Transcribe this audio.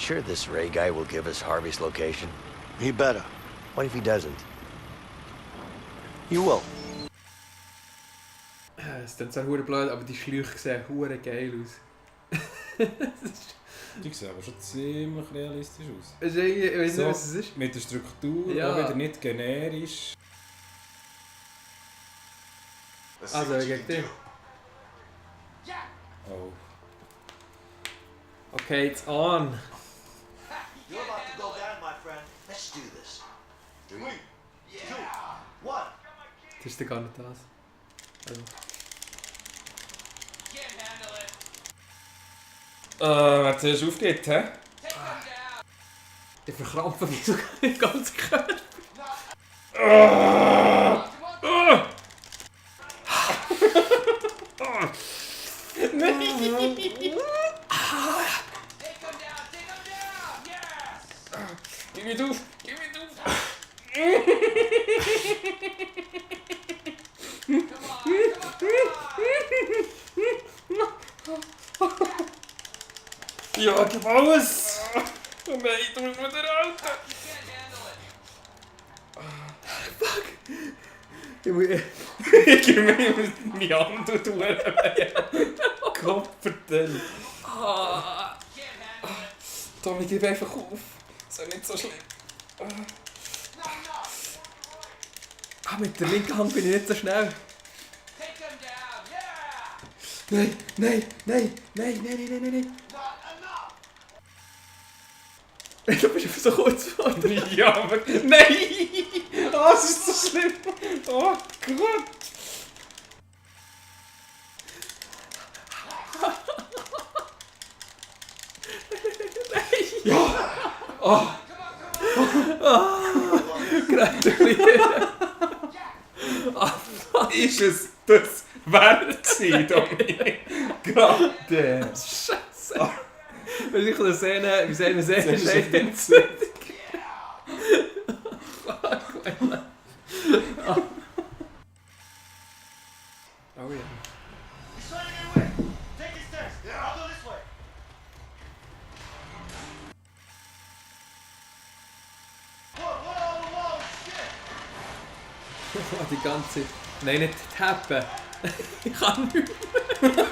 Sure this Ray guy will give us Harvey's location? He better. What if he doesn't? He will. Es ist dann zwar verdammt blöd, aber die Schläuche sehen verdammt geil aus. Die sehen aber schon ziemlich realistisch aus. Ich weiß So, nicht, was es ist. mit der Struktur, Ja. auch wieder nicht generisch. Also, gegen dich. Oh. Okay, jetzt an. You're about to go down, my friend. Let's do this. 3, 2, 1. Das ist ja gar nicht das. Also. Wer zuerst aufgeht, hä? Ich verkrampfe mich sogar den ganzen Körper. Gib mir auf! Gib mir auf! Ja, gib alles! Oh nein, du musst wieder halten! Ich gebe mir meine Hand und Kopf verdammt! Tommy, gib einfach auf! Das ist nicht so schlimm! Ah, mit der linken Hand bin ich nicht so schnell. Nein, nein, nein, nein, nein, nein, nein, nein. Du bist einfach so kurz vor. Ja, aber... Nein! Oh, das ist so schlimm! Oh Gott! Ja! Oh! Gratuliere. Ist es das wert gewesen, Dominik? Gerade! Scheiße. Weil ich eine Szene, wie eine Szene Das ist steht. jetzt- Oh ja. He's trying to get away. Take his stairs. I'll go this way. Whoa, shit! Oh, die ganze Zeit. Nein, nicht tappen. Ich kann nicht mehr.